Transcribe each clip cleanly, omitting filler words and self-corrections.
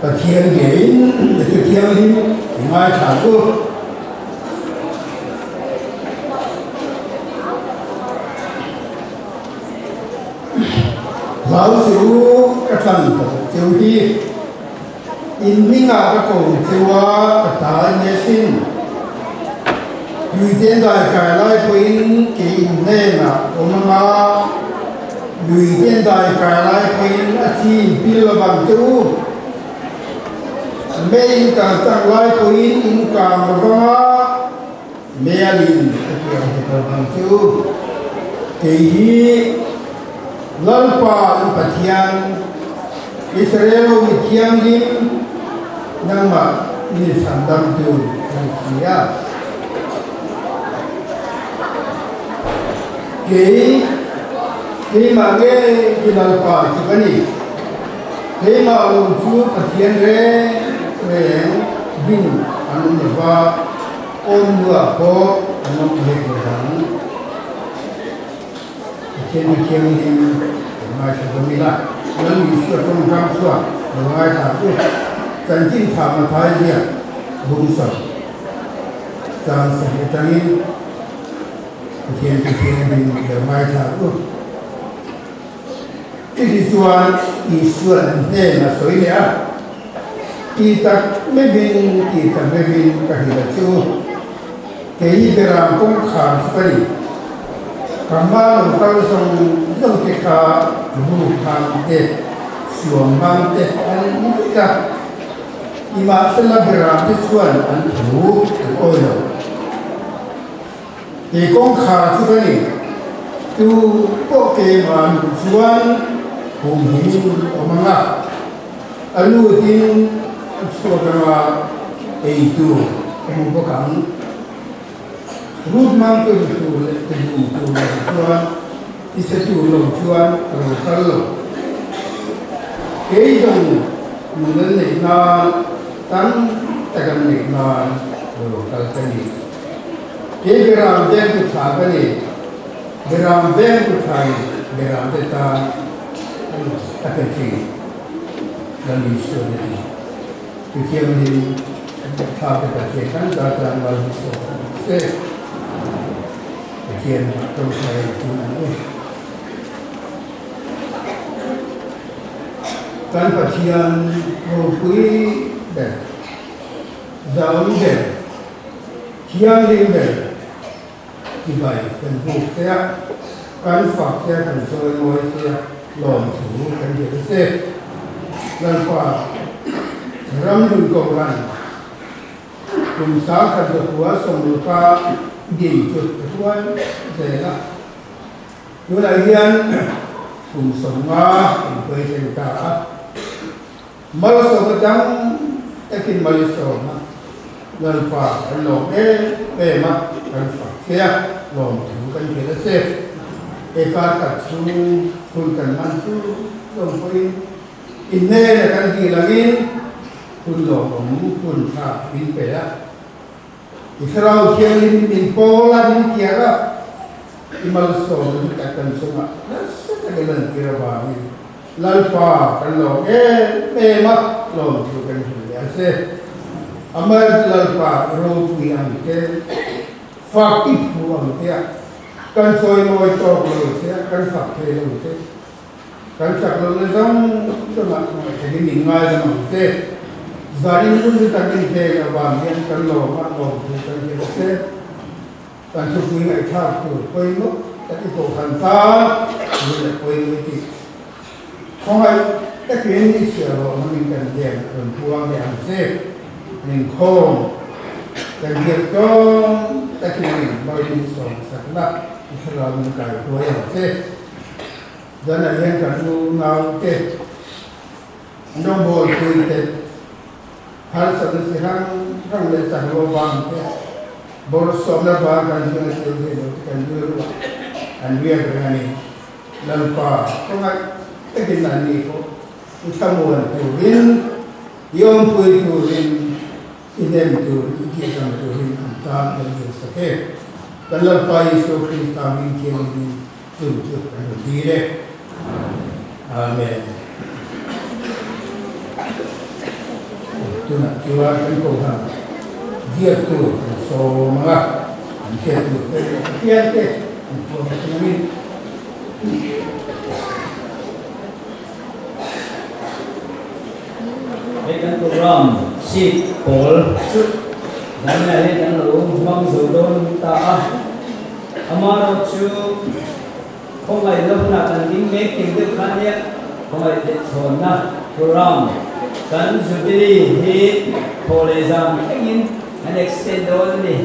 Pathian ngeiin a chu thianghlim i ngaithla ang u. Hlau che u ka tlan tawh cheu hi. In hmingah ka ko cheu a, ka ta a ni asin. Luiten dai kai lai pawhin kei in hnenah awm ang a, luiten dai kai lai pawhin a chi in pil lovang che u. Mei in kal chak lai pawhin in kang lovang a, meialin a tiang hek lovang che u. Kei hi Lalpa in Pathian, Israel ho mi thianghlim, nangmah mi chhandamtu ka ni si a. Kei, keimah nge hi Lalpa chu ka ni? Keimah lo chu Pathian reng reng ding an awm lo va, awmnuah pawh an awm hek lo dang. Pathian hi thianghlim kan ngaithla dawn ila, Lal Isua tawngkam chhuak lo ngaithla ang u. Chanchin tha Mathai ziak bungsaw chang sahnih atangin Pathian chu thianghlim lo ngaithla ang u. Chutih chuan Isua'n an hnen a sawi leh a, Ti tak meuhin, ti tak meuhin ka hrilh a chu, kei hi beram kawngkhar chu ka ni. Ka hma lo kal zawng zawng te kha ruk hmang te, suam hmang te an ni vek a, nimahsela beram te chuan an thu an awi lo. Kei kawngkhar chu ka ni. Tu pawh keimah luh chuan humhim awm ang a, a lutin a chhuak ang a, ei tur a hmu bawk ang. Rut mang tur tur leh ti dum tur lo chuan, ti chhe tur lo chuan a lo kal lo. Kei zawng nun an neih nan, tam tak an neih nan a lo kal ka ni. Kei Beram vengtu tha ka ni, Beram vengtu tha in Beram te tan a pe thin, Lal Isuan a ti. Pathianhlim tha te Pathian kan ta tan Lal Isua kan ni se. Pathian tawngtai a tun ang u. Kan Pathian ropui ber, zau ber, Thianghlim ber chibai kan buk che a, kan fak che a, kan chawi mawi che a, lawmthu kan hrilh a che. Lalpa, ramdun kohhran kum 10,000 zakua sawmruka din chu ka hruai zel a, tunah hian kum 50 kan pawi thleng ta a. Malsawm atang takin malsawm a, Lalpa kan lawm em em a, kan fak che a, lawmthu kan hrilh a che. He kar khat chhung hun kan hman chu lawm pawhin in hnena kan dil angin hun lawmawm hun tha min pe a. I Thlarau Thianghlim min pawl a, min tiar a, i malsawmna hi tak kan chungah nasa takin lantir avangin Lalpa kan lawm em em a, lawmthu kan hrilh leh a che. Amah Lalpa i ropui ang te, fak i phu ang te a, kan chawimawi tawk lo che a, kan fak thei lo che. Kan chak lohna zawng zawngah ngaihthlekin min ngaidam ang che. Zanin hun hi kan inpek avang hian kan lawm a, lawmthu kan hrilh a che. Kan thupui ngaihthlak tur pawimawh tak i kohhran tan ni leh pawimawh i tih. Khawngaih takin i chhiar rawh hmangin kan hnen a rawn puang leh ang che. An inkhawm kan biak tawng takin malmin sawmsakna i thlarau min kaihruai ang che. Zanah hian kan unaute rawngbawl puite harsatna chi hrang hrang leh chaklo vang te, bawrhsawmna vang kan zinga tel thei lo te kan rilru ah an riak reng a ni. Lalpa khawngaih takin an ni pawh i thlamuan turin, i awmpui turin, i hnem tur, i tihzam turin an tan lo duhsak e. Kan Lalpa Isua Krista hming thianghlimin Chu chu kan rawn dil e. Amen. Tunah chuan kan kohhran ziaktu kan sawm ang a, kan hriat tur te leh Pathian te an puang thung a ni. Hei kan program seat pawl chu Daniel hi kan lo hmang zo dawn ta a, amaherawh chu khawngaih lo hunah kan ding mek ting deuh kha nia, khawngaih leh chhawnna program kan Jubilee hi thaw leh zam thlengin an extend dawn a ni.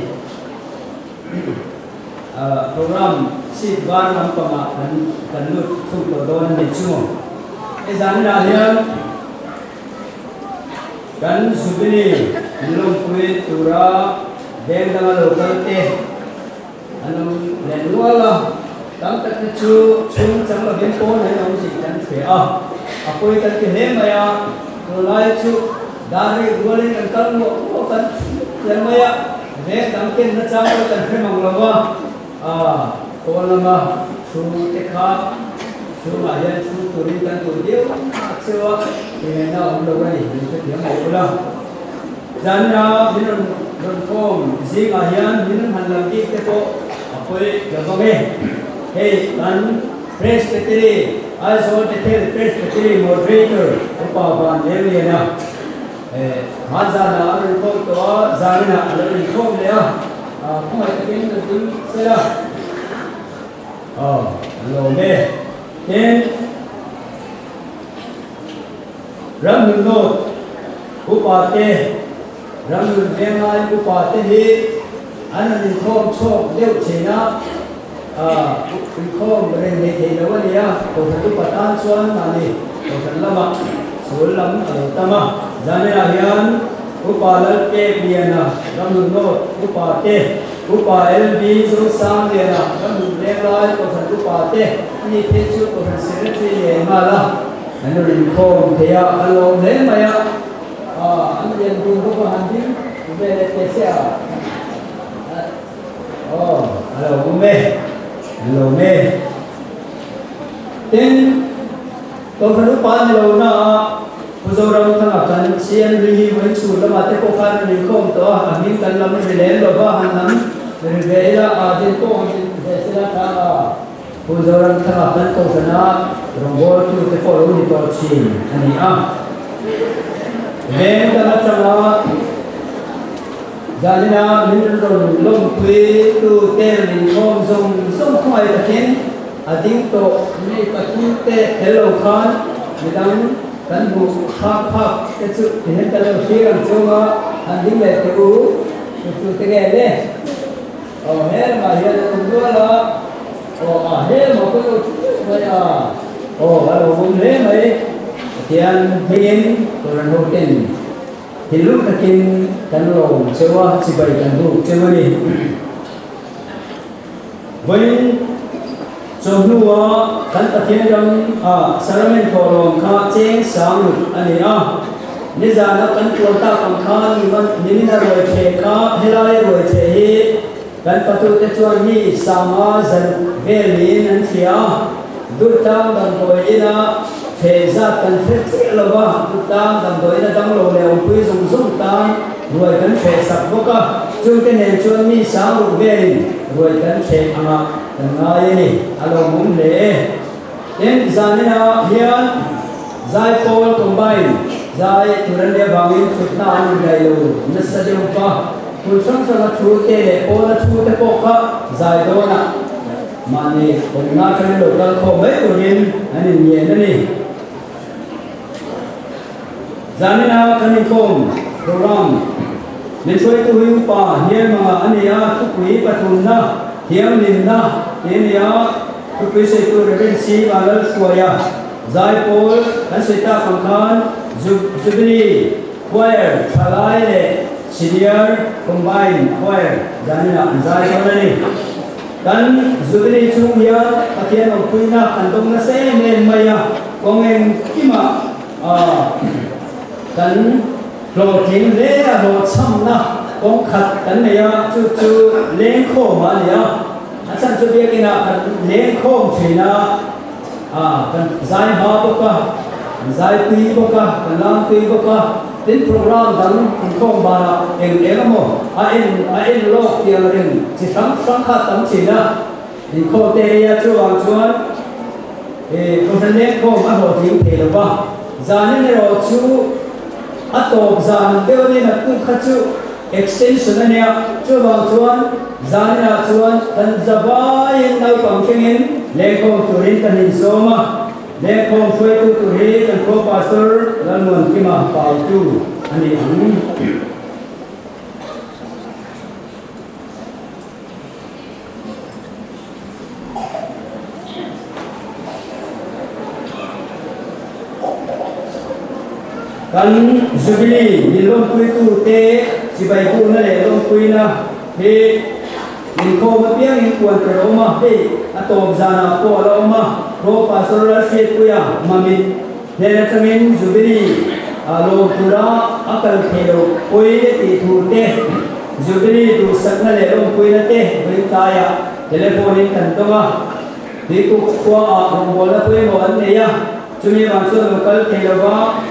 Program seat var lampangah kan kan lut thung tawh dawn a ni chu. Hei zaninah hian kan Jubilee an lawmpui tura veng danga lo kal te an awm leh nual a, tam tak te chu chhung chang lovin pawn an awm tih kan hria a, a pawi kan ti hle mai a, tunlai chu dar rih rualin kan kal muah muah kan hle mai a. Veng dang ken na chang pawh kan hre mang lo a, aah pawn lama thu te kha chhungah hian thu turin kan duh viau a cheu a, tingaihna a awm lo a ni, min hrethiam mai ula. Zanina min rawn rawn khawm zingah hian min rawn han lam bik te pawh a pawi lo vang e. Hei kan Presbytery, Aizawl Bethel Presbytery Moderator Upa Van Leuliana, Hmanzanah a rawn khawm tawh a, zaninah a lo inkhawm leh a, khawngaih takin kan tum sel a. Aw, an lawm e. Tin, Ramhlun North upa te, Ramhlun Venglai upa te hi an rawn inkhawm chhawk deuh thin a, inkhawm reng ngei thei lo a ni a, Kohhran upa tan chuan mahni Kohhran lamah sul lam a lo tam a. Zanirah hian Upa Lalpek Liana, Ramhlun North upa te, Upa LB Zosangliana, Ramhlun Venglai Kohhran upa te, ani phei chu Kohhran Secretary leh nghal a, an rawn inkhawm thei a, a lawm hle mai a, an lian dun bawk a, han ding ve leh teh se a. Aw, a lo awm e, an lo awm e. Tin, Kohhran upa ni lo na a, Pu Zoramthanga kan CM ri hi vawiin chhun lamah te pawh khan an inkhawm tawh a, a hming kan lam ri lem lo va, han lam ri ve ila, a din pawh han din ve sela ta a. Pu Zoramthanga kan Kohhrana rawngbawltu te pawh lo ni tawh thin a ni a. Veng dang atanga Zanina min rawn lawmpui tu te rawn inkhawm zawng zawng khawngaih takin a ding tawh mi pathum te tel lo khan midang kan hmuh phak phak te chu tihian kan lo thlir ang chung a, han ding leh teh u, tu tu te nge le? Aw he lamah hian an awm nual a, aw a he lamah pawh lo thlir mai a, aw a lo awm hle mai, Pathian hmingin Kohhran ho ten Thinlung takin kan lawm cheu a, chibai kan buk cheu a ni. Vawiin chawhnua kan Pathian ram ah Saramen thawhlawm kha cheng sang lut a ni a. Nizana kan tuan tak ang khan nimina ruai thleh kha helai ruai thleh hi kan patute chuan mi sanga zaruk vel niin an hria a. Durtlang damdawi ina thleh zat kan hre chiah lo va, Durtlang damdawi ina damlo leh awmpui zawng zawng tan ruai kan thleh sak bawk a, chungte nen chuan mi sang ruk velin ruai kan thleh angah kan ngai a ni, a lawmawm hle e. Tin, zaninah hian Zaipawl Combine zai tur an nih avangin thutna an indaih lo nasa deuh va, hmun hrang hranga thu te leh pawla thu te pawh kha zai dawnah Mahni awmna atangin lo kal khawm mai turin an inngen a ni. Zanina kan inkhawm program min hruaitu hi upa Hnialmanga a ni a, thupui pathumna, thianghlimna tih a ni a, thupui sawitu Rev. C. Vanlalhruaia Zaipawl kan sawi tak ang khan Jubilee Choir thalai leh Senior Combined Choir zaninah an zai dawn a ni. Kan Jubilee chhung hian Pathian awmpuina kan dawng nasa em em mai a, kawng engkimah kan hlawhtling hle a, hlawhchhamna kawng khat kan nei a, chu chu lengkhawm a ni a, a chhan chu biakinah kan lengkhawm thin a, kan zai hma bawk a. Zai tui bawk a, kan lam tui bawk a, tin program dang inkhawm banah eng eng emaw a en a en lawk tiang reng chi hrang hrang kha tam thin a, inkhawm te hei a chuvang chuan eh kohhran lengkhawm a hlawhtling thei lo va, zanin erawh chu a tawp zan deuh a ni naktuk kha chu extension a nia, chuvang chuan zaninah chuan kan zavaiin naupang thlengin lengkhawm turin kan insawm a. Lengkhawm hruaitu tur hi kan khaw Pastor Lalmuankima Pautu a ni ang. Kan Jubilee min lawmpuitute chibai bukna leh lawmpuina hi Inkhawm apiangin puan per a awm a, hei a tawp zanah pawh a la awm a, Pro Pastor Lalhriatpuia Mamit hnen atangin Jubilee ah lawm tura a kal thei loh pawi a tih thu te, Jubilee duhsakna leh lawmpuina te vawitlaiah telephone in kan dawng a, Tuikuk khua ah rawngbawlna pawimawh an nei a, chumi vang chuan lo kal thei lova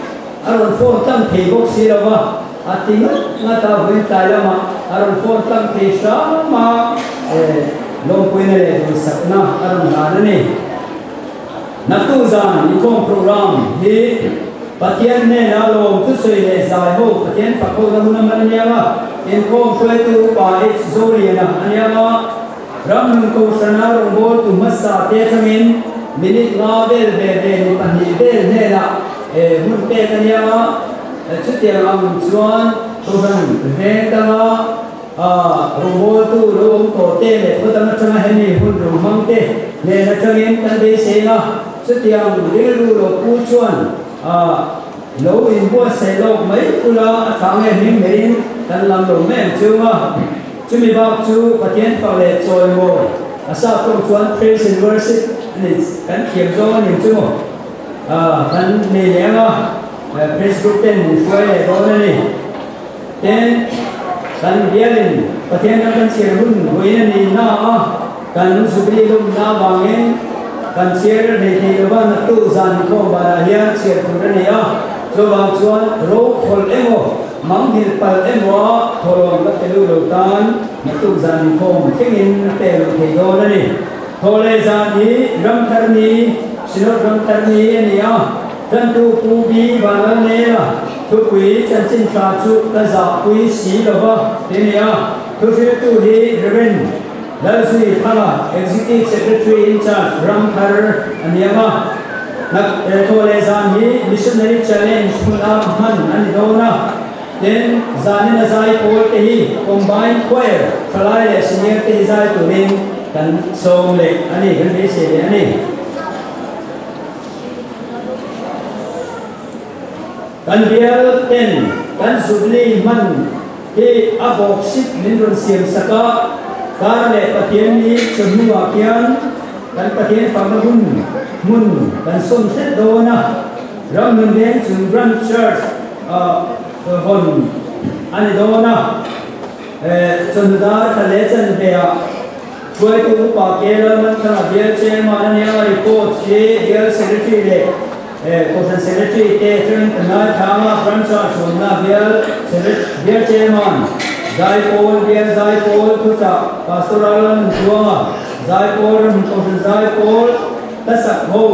a rawn phone tlang thei bawk si lova. A ti ngat ngat a, vawitlai lamah a rawn phone tlang thei hram a, lawmpuina leh duhsakna a rawn hlan a ni. Naktuk zan inkhawm program hi Pathian hnena lawm thusawi leh zai ho Pathian fak ho na hun a hman a nia a, inkhawm hruaitu Upa H Zoliana a nia a, Ramhlun Kohhrana rawngbawltu hmasa te atangin minute nga vel ve ve ni pahnih vel hnenah hun pek a nia a, Chutiang ang chuan Kohhran veng danga rawngbawltu lo awm tawh te leh khaw dang atanga hemi hun ro hmang te hnen atangin kan beisei a, chutiang rilru lo pu chuan lo inbuatsaih lawk mai ula a tha nge hming meiin kan lam lo mai ang chu a. Chumi bak chu Pathian fak leh chawimawi a sap tawng chuan praise and worship a ni kan thiam zawng a ni chu maw kan nei leh ang a. Facebook ten min hruai leh dawn a ni. Tin, kan bialin Pathian ram kan chhiar hun vawiin a ni na a, kan Jubilee lawmna avangin kan chhiar hlei thei lova naktuk zan inkhawm banah hian chhiar tur a ni a. Chuvang chuan ro khawlh emaw, manghilh palh emaw a thawlawn la pe lu lo tan naktuk zan inkhawm thlengin a pe lo thei dawn a ni. Thaw leh zan hi Ramthar ni, Synod Ramthar ni a ni a. Tantu Pu B Vanlalnela thupui chanchin tha chu ka zahpui si lo va ti a ni a. Thuhriltu hi Rev. Lalzui Thanga, Executive Secretary in Charge, Ramthar a ni ang a. Thaw leh zan hi Missionary Challenge hmun a hman a ni dawn a. Tin, zanin a zai pawl te hi Combined Choir, thalai leh senior te hi zai turin kan sawm leh a ni, kan beisei leh a ni. Kan bial ten kan Jubilee hman hi a bawksip min rawn siam sak a, kar leh Pathian ni chawhnuah khian kan Pathian fakna hun hmun kan sawn hret dawn a, Ramhlun Veng chung Branch Church hawn a ni dawn a, chawhnu dar thla leh chanve ah Hruaitu upa K. Lalmanthanga bial chairman a nia, report hi bial secretary leh kohhran secretary te atangin kan ngaithlang a, branch ah hruaina bial bial chairman Zaipawl bial Zaipawl thuchah Pastoral Lalnuntluanga Zaipawl Ramhun kohhran Zaipawl Tasak ho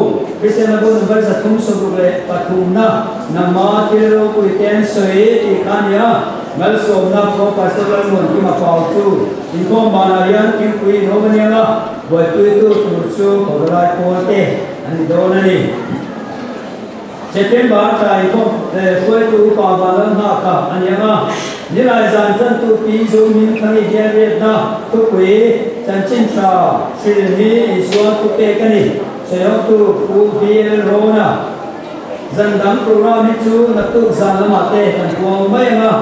Kristian bu number 363 na nangma thil ropui te an sawi tih kha a ni a, Malsawmna Pro Pastor Lalmuankima Pautu Inkhawm banah hian thingpui in awm a niang a, buaipuitu tur chu Kawralai pawl te an ni dawn a ni. September thla inkhawm hruaitu upa Vanlal Nghaka a niang a, Nilai zan tantu Pi Zohming Thani bial riatna thupui chanchin tha hril hi Isua thu pek a ni, sawihotu Pu VL Rona. Zan dang program hi chu naktuk zan lamah te kan puang mai ang a,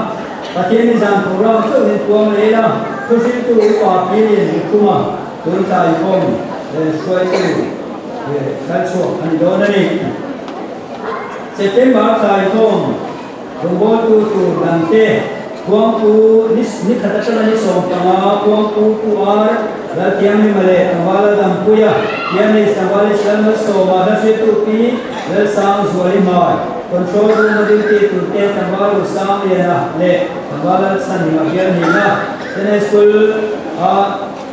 Pathian hi zan program chauhin puang leh ila, thuhriltu upa Pilian Lukhuma tun tla inkhawm hruaitu kal chhuak a ni dawn a ni. September tla inkhawm rawngbawltu tur dangte. Khuangpu ni ni khat atanga ni 15 Khuangpu Pu Ar Lalthianghlim leh Tlangval Laldanpuia Pianist Tlangval Israel Malsawma Hlahriattu Pi Lalsangzuali Hmar Control Room a duty turte Tlangval Rusangliana leh Tlangval Lalchhanhima bial hnihna Chennai School a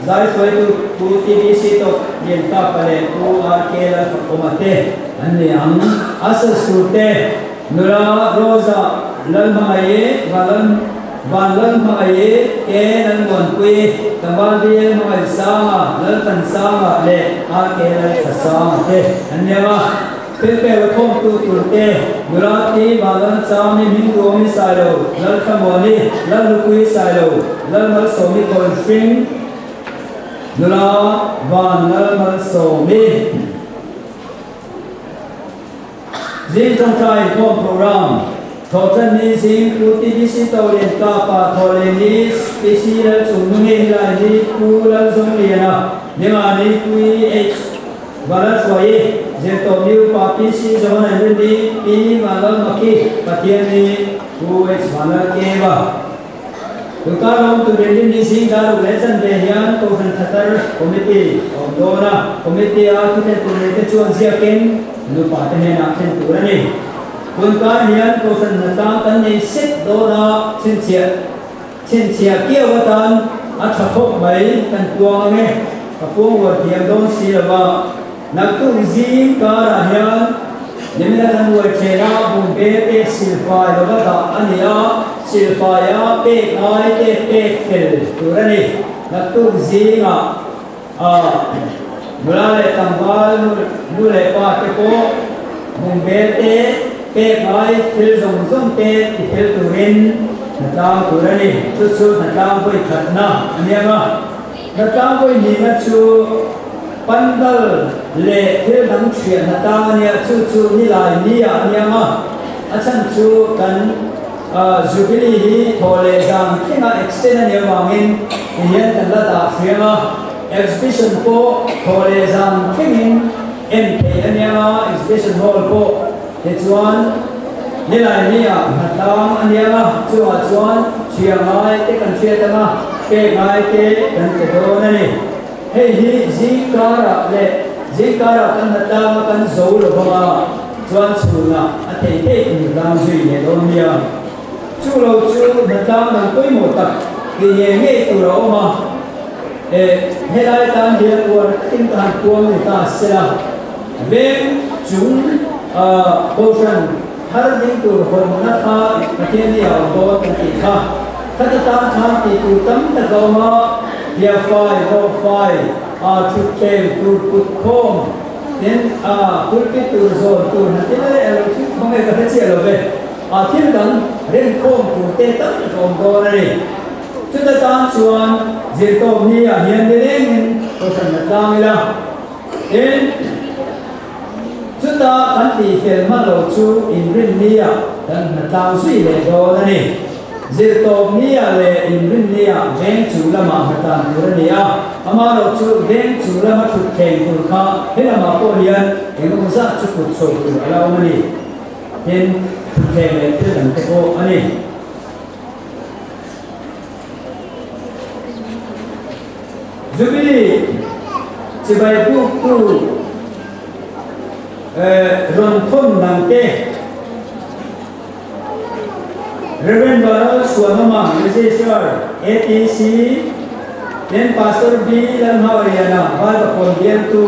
Zai hruaitu Pu TBC Tawk Liankapa leh Pu RK Lalfakawma te an ni ang. A sasur te Nula Rosa Lalhmangaih, Van Lalhmangaih, K Lalmuanpui, Tlangval BL Hmangaihsanga, Lalthansanga leh RK Lalthasanga te an ni ang a. Thilpek a khawmtu tur te, Nula Ti Vanlalchami, Hmingduami Sailo, Lalthlamuani, Lalhlupuii Sailo, Lalmalsawmi Kawlhring, Nula Vanlalmalsawmi. Zing Tawngtai Inkhawm Programme, Thawhtan ni zing Pu TBC Tolian Kapa, Thawhleh ni PC Lalchungnungi, Helai ni Pu Lalzawmliana, Ninga ni Pu EH Valalhruaii, Zirtawp ni Upa PC Johana Rinni, Pi Vanlalmaki, Pathian ni Pu H Vanlalkeva. Tunkar awm tur in rinni zing dar uk leh chanve hian Kohhran Thatar Committee a awm dawn a, Committee a thuthen tur nei te chuan ziakin nupa te hnenah thlen tur a ni. Tunkar hian Kohhran hnatlang kan nei sek dawn a, chhinchhiah chhinchhiah kiau atan a tha khawp mai kan puang ang e, ka puang uar thiam dawn si lo va. Naktuk zing karah hian Nimina kan ruai thena bumbe te silfai lova dah a ni a, silfaia pek ngai te pek fel tur a ni. Naktuk zingah nula leh tlangval nu leh pa te pawh bumbe te pek ngai thil zawng zawng te ti fel turin hnatlang tur a ni. Chu chu hnatlang vawi khatna a nia nga. Hnatlang vawi nihna chu Pandal leh thil dang chhiah hnatlang a nia, chu chu nilai ni ah a nia nga, a chhan chu kan Jubilee hi thaw leh zan thleng a extend a nih avangin ti hian kan la dah hriang a, exhibition pawh thaw leh zan thlengin en theih a nia nga, exhibition hall pawh tichuan nilai ni ah hnatlang a nia nga, chungah chuan chhiah ngai te kan hriat anga pek ngai te kan pe dawn a ni. Hei hi zingkarah leh zingkarah kan hna tlanga kan zo lo vang a, chuan chhunah a thei thei in tlang zui leh dawn nia. Chu lo chu hna tlang dang pawimawh tak tih ngei ngei tur a awm a, e helai tan hian uar takin ka han puang ni ta sela, veng chung kohhran thar ding tur hawnna kha Pathian ni a awm dawn kan tih kha. Khata tan khan tih tur tam tak a awm a, Hiafai, Rawhfai, Thutthleng tur kut khawm, tin pulpit tur zawn tur han ti mai a lo thil khawm e ka hre chiah lo ve. Thil dang rem khawm tur te tam tak a awm dawn a ni. Chuta tan chuan zirtawp ni ah hian nilengin kohhran la tlang ila, tin chuta kan tihfel hman lo chu inrinni ah kan hna tlang zui leh dawn a ni. Zirtawp nia leh inrin nia veng chu lamah hnatan tur a ni a, amaherawh chu veng chu lama thut thleng tur kha he lamah pawh hian engemaw zat chu kut chho tur a la awm a ni. Tin, thut thleng leh thil dang te pawh a ni. Jubilee chibai buktu rawn thawn dang te. Rev. Baral Suanama, Registrar, ATC, Then Pastor B. Lalhmawriana, Valvapawn bialtu,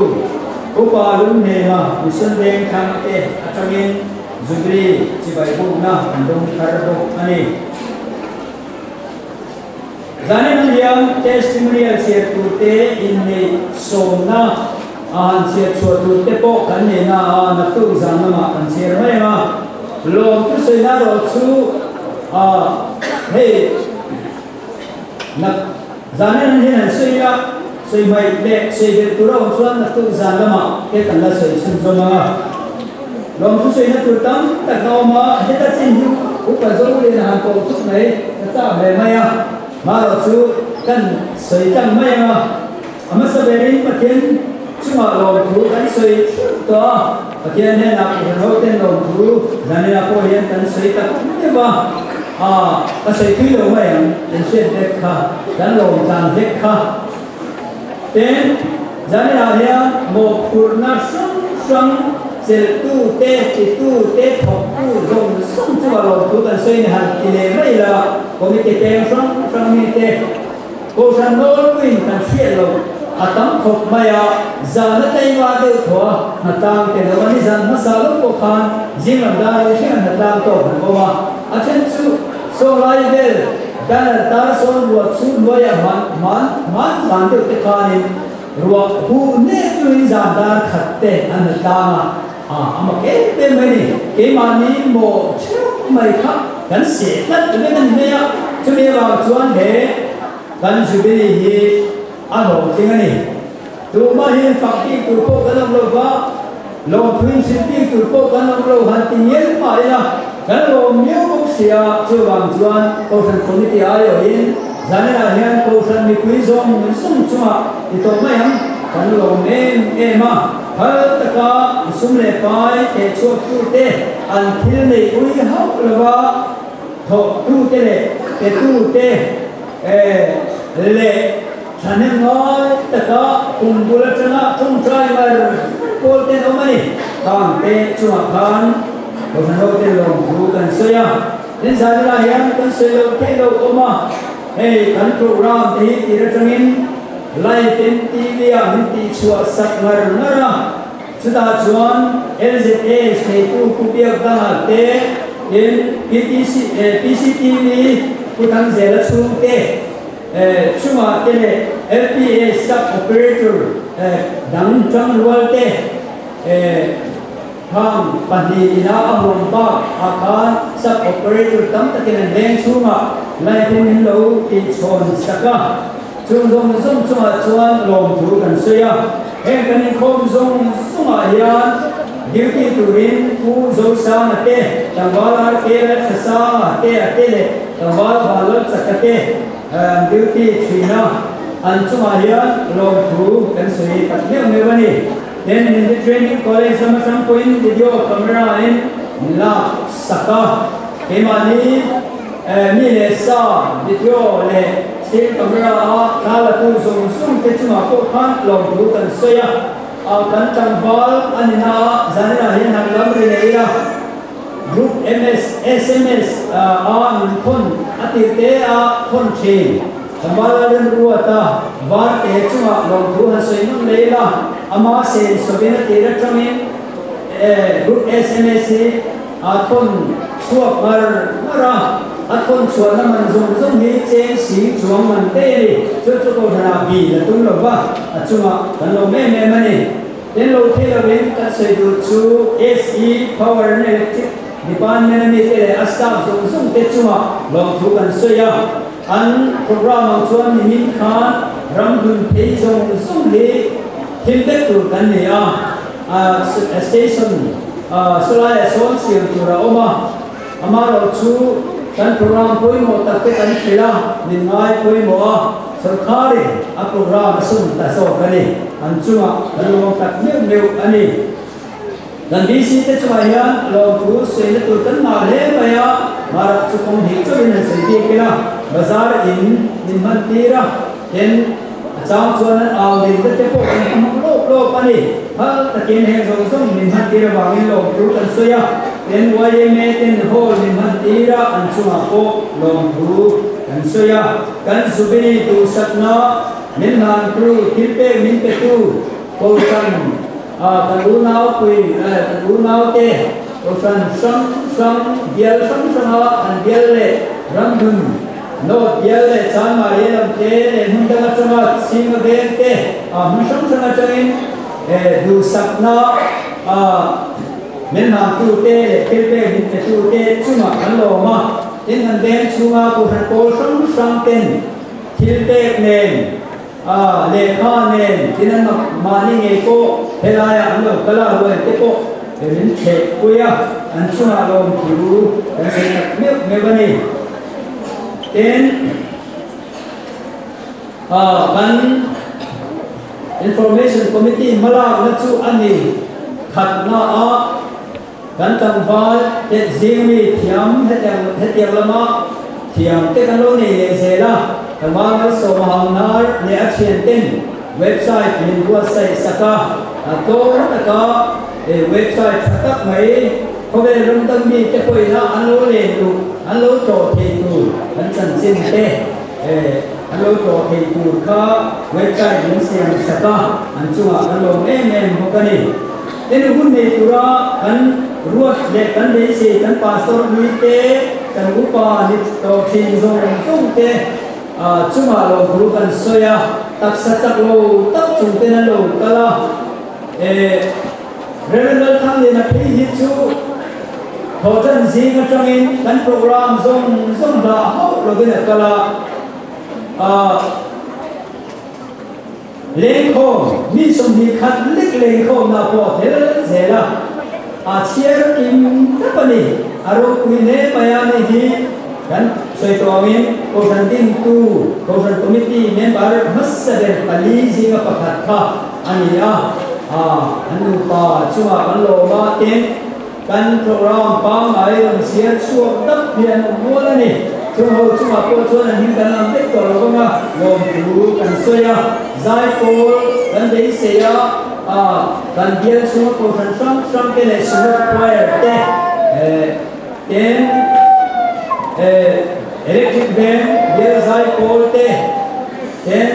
Upa Lunghnema, Mission Veng thlang te atangin Jubilee chibai bukna an dawng thar bawk a ni. Zanin an hian testimonial chhiar tur te inneih sawmna a han chhiar chhuah tur te pawh kan nei na a, naktuk zan lamah kan chhiar mai ang a. Lawm chu sawi na erawh chu a hei nak zanin an hian han sawi a, sawi hmaih leh sawi belh tur a awm chuan naktuk zan lamah te kan la sawi chhunzawm ang a. Lawm chu sawi na tur tam tak a awm a, heta chin hi upa zo lian a han koh thut mai ka chak hle mai a, marawh chu kan sawi tlang mai ang a. A hmasa berin Pathian chungah lawmthu kan sawi theuh tawh a, Pathian hnenah Kohhran hoten lawmthu zanina pawh hian kan sawi tak meuh a. A, ka sawi thui lo mai ang, in hriat vek kha, kan lawm tlan vek kha. Tin, zaninah hian mawhphurhna hrang hrang chelhtu te, titu te, thawktu zawng zawng chunga lawmthu kan sawi ni han ti leh mai ila, committee peng hrang hrang mite, Kohhran nawlpuiin kan hriat loh a tam khawp mai a, zan a tleima deuh thaw a, hnatlang te lo a ni. Zan hmasa lo pawh khan zing lam dar leh thleng a hnatlang tawk an awm a, a then chu sawnglai vel banner tar sawn ruah chhun hnuaiah hman hman hman zan deuh te khanin ruah huh nek chungin zan dar khat te an hnatlang a, a a mak em em mai ni. Keimahni maw theuh mai kha kan seh tlat vek a ni mai a, chumi avang chuan he kan Jubilee hi a hlawhtling a ni. Tumah hi fak bik tur pawh kan awm lo va, lawmthu inhrilh bik tur pawh kan awm lo han ti ngial mah ila, kan lawm miau bawk si a, chuvang chuan Kohhran Committee aiawhin zaninah hian Kohhran mipui zawng zawng chungah ti tawh mai ang, kan lawm em em a, phal taka sum leh pai thehchhuaktute an thil neih ui hauh lova thawktute leh petute leh Thahnem ngai taka kum bul atanga tawngtai ngar pawl ten awm a ni. Khang te chungah khan Kohhran ho te lawmthu kan sawi a, tin zanilai hian kan sawi loh theih loh awm a, hei kan program te hi tir atangin live in TV ah min tihchhuah sak ngar ngar a, chutah chuan LZS neitu Pu Biak Danga te, tin PTC PCTV Pu Thangzela chhungte, Chungah te leh LPA sub operator dang tangrual te khang pahnih ina a huam bak ah khan sub operator tam takin an veng chhungah live in min lo tihchhawn sak a, chung zawng zawng chungah chuan lawmthu kan sawi a, heng kan inkhawm zawng zawngah hian duty turin Pu Zosanga te, Tlangval RK Lalthasanga te a te leh Tlangval Vanlalchaka te an duty thin a, an chungah hian lawmthu kan sawi tak meuh meuh a ni. Then Hindi Training College lam atang pawhin video camera in min lak sak a, keimahni mi leh sa video leh still camera a thla la tu zawng zawng te chungah pawh khan lawmthu kan sawi a, kan tlangval a ni na a, zaninah hian han lam ri leh ila. Group MS, sms, a min thawn a tir te a thawn thin. Tlangval remruat a var te chungah lawmthu han sawi nawn leh ila, ama sen sawin a tir atangin group sms hi a thawn chhuak ngar ngar a, a thawn chhuahna man zawng zawng hi cheng sing chuang man te a ni. Chu chu kohhranah bi la tum lova a chungah kan lawm em em a ni. Tin lo thei lovin kan sawi duh chu SE, Power and Electric, Department a mite leh a staff zawng zawng te chungah lawmthu kan sawi a. An program ang chuan nimin khan ram dun phei zawng zawng hi thil vek tur kan ni a, station sawlaiah sawn siam tur a awm a. Amaherawh chu kan program pawimawh tak te kan hrilh a, min ngai pawimawh a, sorkarin a program a sum ta zawk a ni. An chungah kan lawm tak meuh meuh a ni. Kan DC te chungah hian lawmthu sawi na tur kan ngah hle mai a, Marak chu kawng hnih chauhin han sawi bik ila, bazar in min hman tir a, tin a chang chuan an au din te te pawh kan hmang lawp lawp a ni. Phal takin heng zawng zawng min hman tir avangin lawmthu kan sawi a. NYMA ten hall min hman tir a, an chungah pawh lawmthu kan sawi a. Kan Jubilee duhsakna min hlantu, thil pek min petu Kohhran kan unaupui, kan unaute Kohhran hrang hrang, bial hrang hranga an bial leh ramdun, North bial leh Chanmari lam te leh hmun dang atanga Chhinga veng te, hmun hrang hrang atangin duhsakna Min hmangtute leh thil pek min petute chungah kan lawm a, tin kan veng chhunga kohhran pawl hrang hrang ten thil pek nen, lehkha nen, tin an mahni ngei pawh helaiah an lo kal a, ruai te pawh min thleh pui a, an chungah lawmthu kan sawi tak meuh meuh a ni. Tin, kan. Information Committee hmalakna chu a ni khatna a, Kan tlangval te zing mi thiam hetiang lama thiam te kan lo nei leh zel a, tlangval malsawm a hauhnar leh a thian ten website min buatsaih sak a, a tlawm taka website tha tak mai khawvel ram dang mi te pawhin a an lo len duh, an lo tlawh thei tur kan chanchin te an lo tlawh thei tur kha website min siam sak a, an chungah kan lawm em em bawk a ni. Tin, hun nei tura kan ruat leh kan beisei kan pastor hlui te, kan upa ni tawh thin zawng zawng te chungah lo thu kan sawi a, taksa chak lo tak chung ten an lo kal a. Rev. Lalthangliana phei hi chu thawhtan zing atangin kan program zawng zawng hlah hauh lovin a kal a. Lengkhawm, mi 21 lek lengkhawmna pawh a tel zel a, a chhiar kim tap a ni. A ropui hle mai a ni hi kan sawi tawh angin Kohhran dintu, Kohhran Committee member hmasa ber pali zinga pakhat kha a ni a, an nupa chungah kan lawm a, tin, Kan program pangngai rawn chhiar chhuak tak hi an awm nual a ni. Chung ho chungah pawh chuan an hming kan lam vek tawh lo vang a, lawmthu kan sawi a, zai pawl kan beisei a, kan bial chhunga kohhran hrang hrang te leh Synod Choir te ten Electric Band bial zai pawl te ten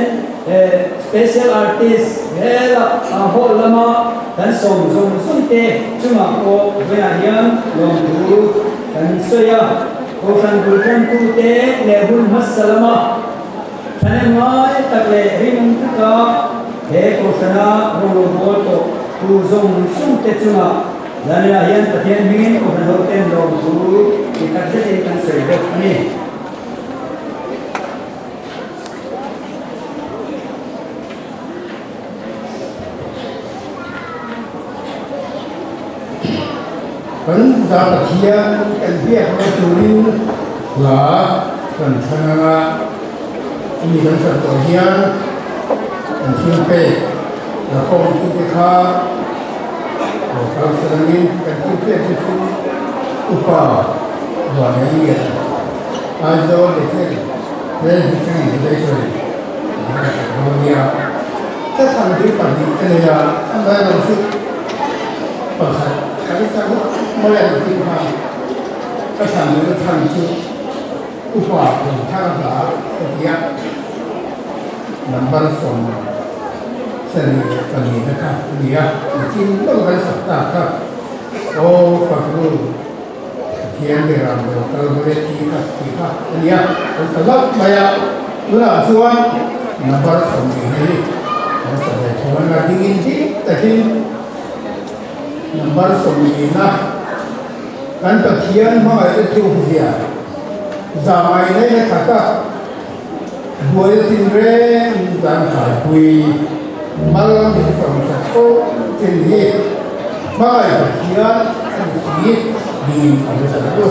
Special artist hela hall lama kan sawm zawng zawng te chungah pawh vawiah hian lawmthu kan sawi a. Kohhran bul tantute leh hun hmasa lama thahnem ngai tak leh rinawm taka he kohhrana rawng bawl tawh tu zawng zawng te chungah Zanriah hian Pathian hmingin kohhran hoten lawmthu ti takzetin kan sawi bawk a ni. Kan za Pathian kan biakna turin hla kan thlan anga mi kan sak tawh hian kan thil pek la khawmtute kha lo kal salangin kan thil pek te chu upa Vanenglian Aizawl Bethel Presbytery Advisory Nia ka thlan hi pahnih ka nei a, amaherawh chu pakhat kan sa ngawt mai a ni tih kha ka thlan lehna chhan chu upa thei thar hla ka ti a, number 74 na kha a ni a, nichin lawk kan sak tak kha aw Fakru. Pathian ber ang lo kal ve tih kha tih kha a nia, kan sa hlauh mai a, tunah chuan number 20 hi kan sa ve tho a nia, dingin dik takin number 20 na kan Pathian hmangaihna thukzia zangaina in a khat a, buaina tinreng zan thaipui mal min sawmsak fo chin hi hmangaih Pathian a ni si niin a hre ta lo.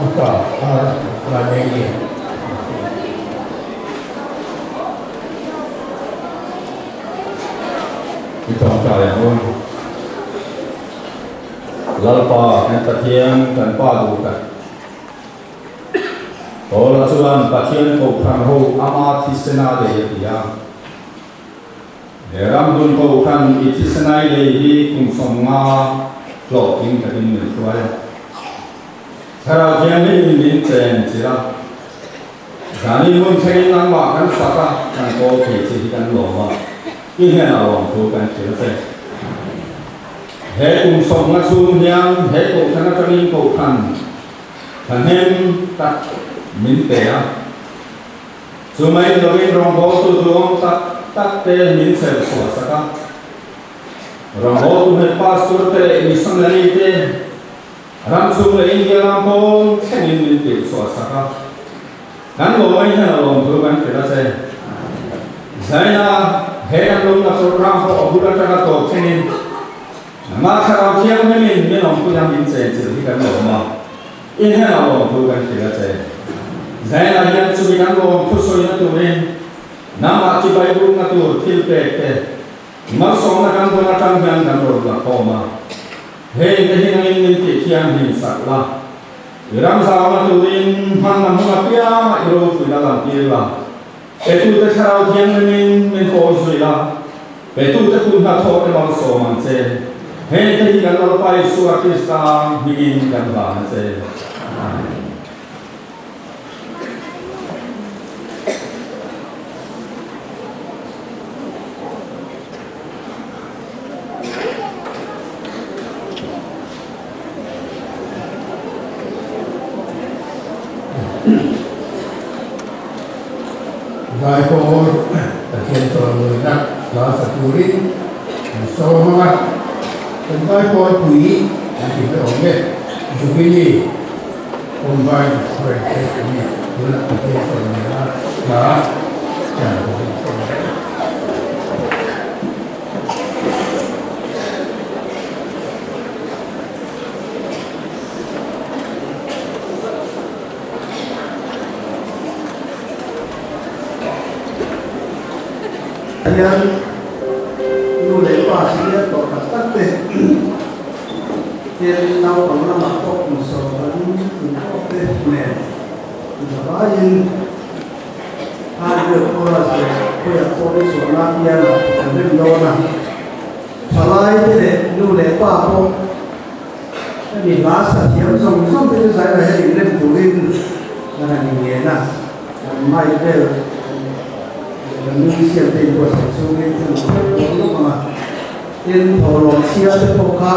Upa R Vanenglian. I tawngtai ang u. Lalpa kan Pathian kan Pa duh tak. Paula chuan Pathian Kohhran ho ama thisena lei a ti a. He ramdun Kohhran i thisenai lei hi kum 50 hlawhtling takin min hruai a. Thlarau Thianghlim in min chen chilh a. Zani hun thlengin nangmah kan fak a, kan kawl thei che hi kan lawm a, i hnenah lawmthu kan hrilh che. He kum 50 chhung hian he Kohhran atangin Kohhran thahnem tak min pe a. Chu mai lovin rawngbawltu duhawm tak tak te min chher chhuah sak a. Rawngbawltu hmet pastor te leh missionary te ram chhung leh India ram pawn thlengin min tirh chhuah sak a. Kan lawmai hian a lawmthu kan hrilh a che. Zaina he kan lawmna program pawh a bul atanga tawp thlengin Nangmah Thlarau Thianghlimin min awmpui a min chenchilh hi kan lawm a. I hnenah lawmthu kan hrilh a che. Zaina hian chumi kan lawmthu sawina turin nangmah chibai bukna tur thil pek te malsawmna kan dawn atang hian kan rawn la khawm a. Hei te hi nangin min tih thianghlim sak la. I ram zauna turin hmanna hmun apianga i ropui la lantir la. Petute Thlarau Thianghlimin min kawl zui la, Petute hun hnathawh te malsawm ang che. Heng te hi kan Lalpa Isua Krista hmingin kan hlan a che. Amen. Zaipawl Pathian chawimawinak hla sa turin an sawm ang a, kan Zaipawl pui an ti mai awm e, Jubilee Combined Choir te an ni tunah Pathian chawimawinak hla chan turin sawm ang. Hian nu leh pa senior tawh tak tak te hian naupang lamah pawh kum 14 kum pawh te nen zavaiin Hardware chorus leh khawiah pawh ni chhuahna pianah kan rem dawn a, thalai te leh nu leh pa pawh hemi hla sa thiam zawng zawng te chu zairah hian inrem turin kan han inngen a, kan mic vel leh kan musician te inbuatsaih chungin kan theuh lawk lawk ang a, tin thawhlawm chhia te pawh kha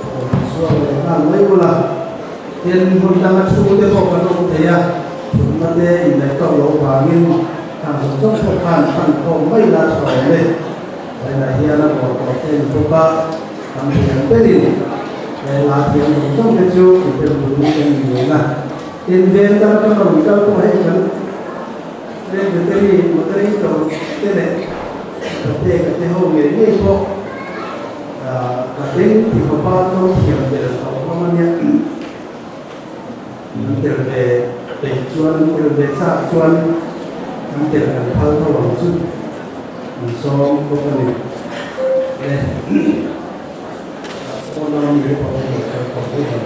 thawhlawm chhuak leh nghal mai ula. Tin, hmun danga thu te pawh kan awm thei a, thutna te indaih tawk loh vangin khang zawng zawng pawh khan pan khawm mai la tha awm e. Vawiinah hian a bawr tawh te ni bawk a, kan thiam berin he hla thiam zawng zawng te chu inrem turin kan inngen a. Tin, veng dang atanga rawn kal pawh hei kan Presbytery Moderator te leh Pate ka te ho ngei ngei pawh Ka beng ti khawpa to thiam tel tawh hlawm a nia. An tel ve peih chuan, an tel ve chak chuan an tel kan phal tho ang chu. An sawm bawk a ni. Le. Pawn a mi pawh hi kal tawh hi.